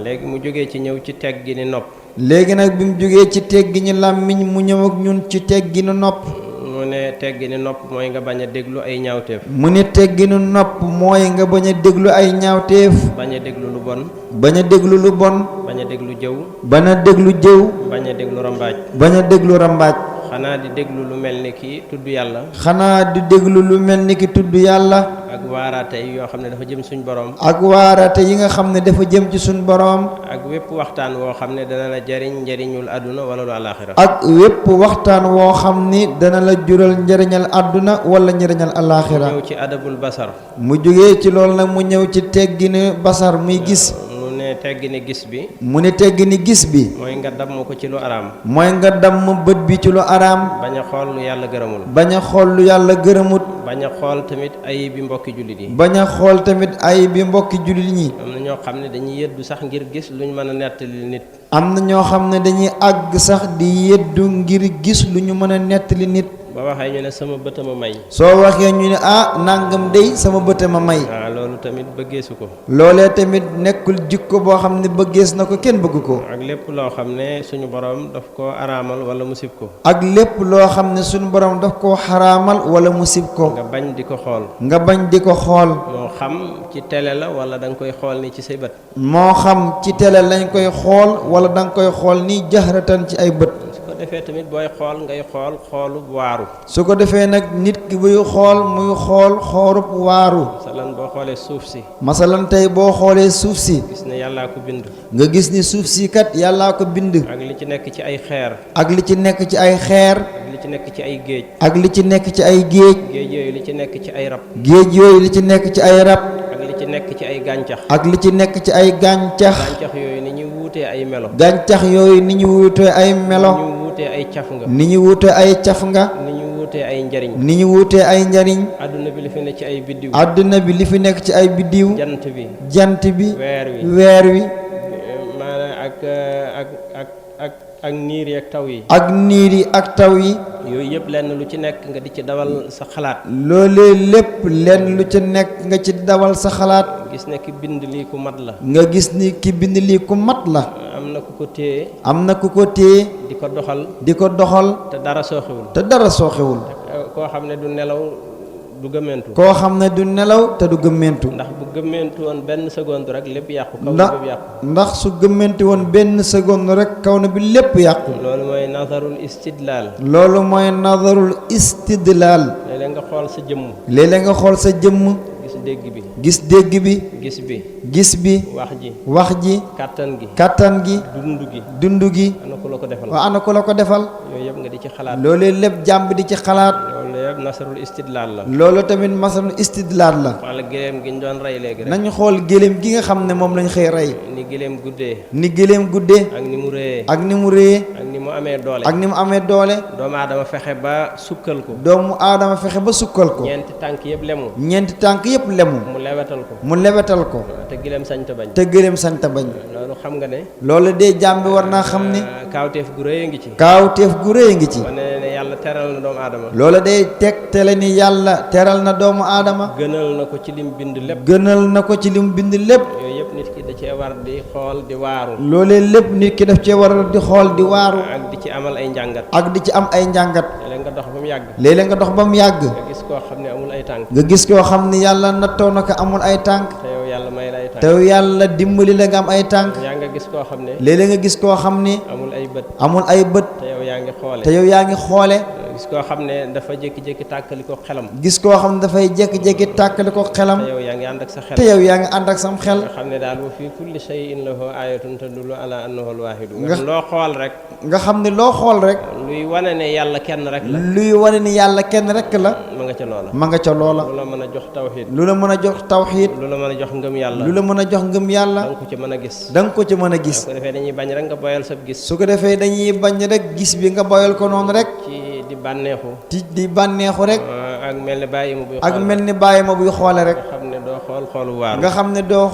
léegi mu jógee ci ñëw ci teggini nopp. léegi nag bi mu jógee ci teggini làmmiñ mu ñëw ak ñun ci tegginu nopp. mu ne teggini nopp mooy nga bañ a déglu ay ñaawteef. mu ne tegginu nopp mooy nga bañ a déglu ay ñaawteef. bañ a déglu lu bon. bañ a déglu lu bon. bañ a déglu jëw. bañ a déglu jëw. bañ a déglu rambaaj. bañ a déglu rambaaj. xanaa di déglu lu mel ni ki tudd yàlla. xanaa di déglu lu mel ni ki tudd yàlla. ak waaraate yoo xam ne dafa jëm suñ borom. ak waaraate yi nga xam ne dafa jëm ci suñ borom. ak wépp waxtaan woo xam ne dana la jariñ njariñul àdduna wala lu àllaaxira. ak wépp waxtaan woo xam ni dana la jural njariñal àdduna wala njariñal alaaxira. ñëw ci adabul basar. mu jógee ci loolu nag mu ñëw ci teggini basar muy gis. mu ne teggini gis bi. mu ne teggini gis bi. mooy nga damm ko ci lu araam. mooy nga damm bët bi ci lu araam. bañ a xool lu yàlla gërëmul. bañ a xool lu yàlla gërëmut. bañ a xool tamit ay bi mbokki jullit yi. bañ a xool tamit ay bi mbokki jullit ñi. am na ñoo xam ne dañuy yëddu sax ngir gis luñ mën a nettali nit. am na ñoo xam ne dañuy àgg sax di yeddu ngir gis lu ñu mën a nettali nit. ba waxee ñu ne sama bët ma may. soo waxee ñu ne nangam dey sama bët ma may. waaw loolu tamit bëggeesu ko. loolee tamit nekkul jikko boo xam ne bëggees na ko kenn bëgg ko. ak lépp loo xam ne suñu borom daf koo araamal wala mu sib ko. ak lépp loo xam ne suñu borom daf koo xaraamal wala mu sib ko. nga bañ di ko xool. nga bañ di ko xool. moo xam ci télé la wala da nga koy xool ni ci say bët. moo xam ci télé lañ koy xool wala da nga koy xool ni jahratan ci ay bët. su ko defee tamit booy xool ngay xool xoolu waaru. su ko defee nag nit ki buy xool muy xool xoolub waaru. masalan boo xoolee suuf si. masalan tey boo xoolee suuf si. gis ne yàllaa ko bind. nga gis ni suuf si kat yàllaa ko bind. ak li ci nekk ci ay xeer. ak li ci nekk ci ay xeer. ak li ci nekk ci ay géej. ak li ci nekk ci ay géej. géej yooyu li ci nekk ci ay rab. géej yooyu li ci nekk ci ay rab. ak li ci nekk ci ay gàncax. ak li ci nekk ci ay gàncax. gàncax yooyu ni ñu wuutee ay melo. gàncax yooyu ni ñu wuutee ay melo. ni ñu wuutee ay caf nga. ni ñu wuutee ay caf nga. ni ñu wuutee ay njariñ. ni ñu wuutee ay njariñ. adduna bi li fi nekk ci ay biddiw. àdduna bi li fi nekk ci ay biddiw. jant bi. jant bi. weer wi. weer wi. maanaam ak niir yi ak taw yi. ak niir yi ak taw yi. yooyu yëpp lenn lu ci nekk nga di ci dawal sa xalaat. loolee lépp lenn lu ci nekk nga ci dawal sa xalaat. gis ne ki bind lii ku mat la. nga gis ni ki bind lii ku mat la. am na ku ko téye. am na ku ko téye. di ko doxal. di ko doxal. te dara sooxewul. te dara sooxewul. koo xam ne du nelaw du gëmmentu. koo xam ne du nelaw te du gëmmentu. ndax bu gëmmentu woon benn seconde rek lépp yàqu. kaw ndax na lépp yàqu. ndax su gëmmentu woon benn seconde rek kaw na bi lépp yàqu. loolu mooy nazarul istidlaal. loolu mooy nazarul istidlaal. léeg-léeg nga xool sa jëmm. léeg-léeg nga xool sa jëmm. gis dégg bi. gis dégg bi. gis bi. gis bi. wax ji. wax ji. kàttan gi. kàttan gi. dund gi. dund gi. ana ku la ko defal. waa ana ku la ko defal. yooyu yëpp nga di ci xalaat. loolee lépp jàmb di ci xalaat. loolu yëpp nasarul istidlaal la. loolu tamit masalul istidlaal la. wala géléem gi ñu doon rey léegi rek. nañu xool géléem gi nga xam ne moom lañ xëy rey. ni géléem guddee. ni géléem guddee. ak ni mu réyee. ak ni mu réyee. ak ni mu amee doole. ak ni mu amee doole. doomu aadama fexe ba sukkal ko. doomu aadama fexe ba sukkal ko. ñeenti tànk yëpp lemu. ñeenti tànk yëpp lemu. mu lewetal ko. mu lewetal ko. te géléem sañ ta bañ. te géléem sañ ta bañ. loolu xam nga ne. loolu de jaam bi war naa xam ni. kaawteef gu rëy a ngi ci. kaawteef gu rëy ngi ci. wane ne yàlla teral na doomu aadama. loolu day tegtale ni yàlla teral na doomu aadama. gënal na ko ci lim bind lépp. gënal na ko ci lim bind lépp. yooyu yëpp nit ki da cee war di xool di waaru. loolee lépp nit ki daf cee war di xool di waaru. ak di ci amal ay njàngat. ak di ci am ay njàngat. léeg nga dox ba mu yàgg. léeg-léeg nga dox ba mu yàgg. nga gis koo xam ne amul ay tànk. nga gis koo xam ni yàlla nattoo na ko amul ay tànk. te yow yàlla may la ay tànk. te yàlla dimbali la nga am ay tànk. yaa nga gis koo xam ne. léeg-léeg nga gis koo xam ni. amul ay bët. amul ay bët. te yow yaa ngi xoole. te yow yaa ngi xoole. gis koo xam ne dafa jékki-jékki tàkkali ko xelam. gis koo xam ne dafay jékki-jékki tàkkali ko xelam. te yow yaa ngi ànd ak sa xel. te yow yaa ngi ànd ak sam xel. nga xam ne daal wa fii kulli shay'in lahu ayatun tadullu ala annahu al-waahidu. nga loo xool rek. nga xam ne loo xool rek. luy wane ne yàlla kenn rek la. luy wane ni yàlla kenn rek la. ma nga ca loola. ma nga ca loola. lu la mën a jox tawxiid. lu la mën a jox tawxiid. lu la mën a jox ngëm yàlla. lu la mën a jox ngëm yàlla. da nga ko ci mën a gis. da nga ko ci mën a gis. su ko defee dañuy bañ rek nga boyal sab gis. su ko defee dañuy bañ rek gis bi nga boyal ko noonu rek. ci di bànneexu. di bànneexu rek. ak mel ni bàyyi ma buy ak mel ni bàyyi ma buy xoole rek. nga xam ne doo xool xoolu waaru. nga xam ne doo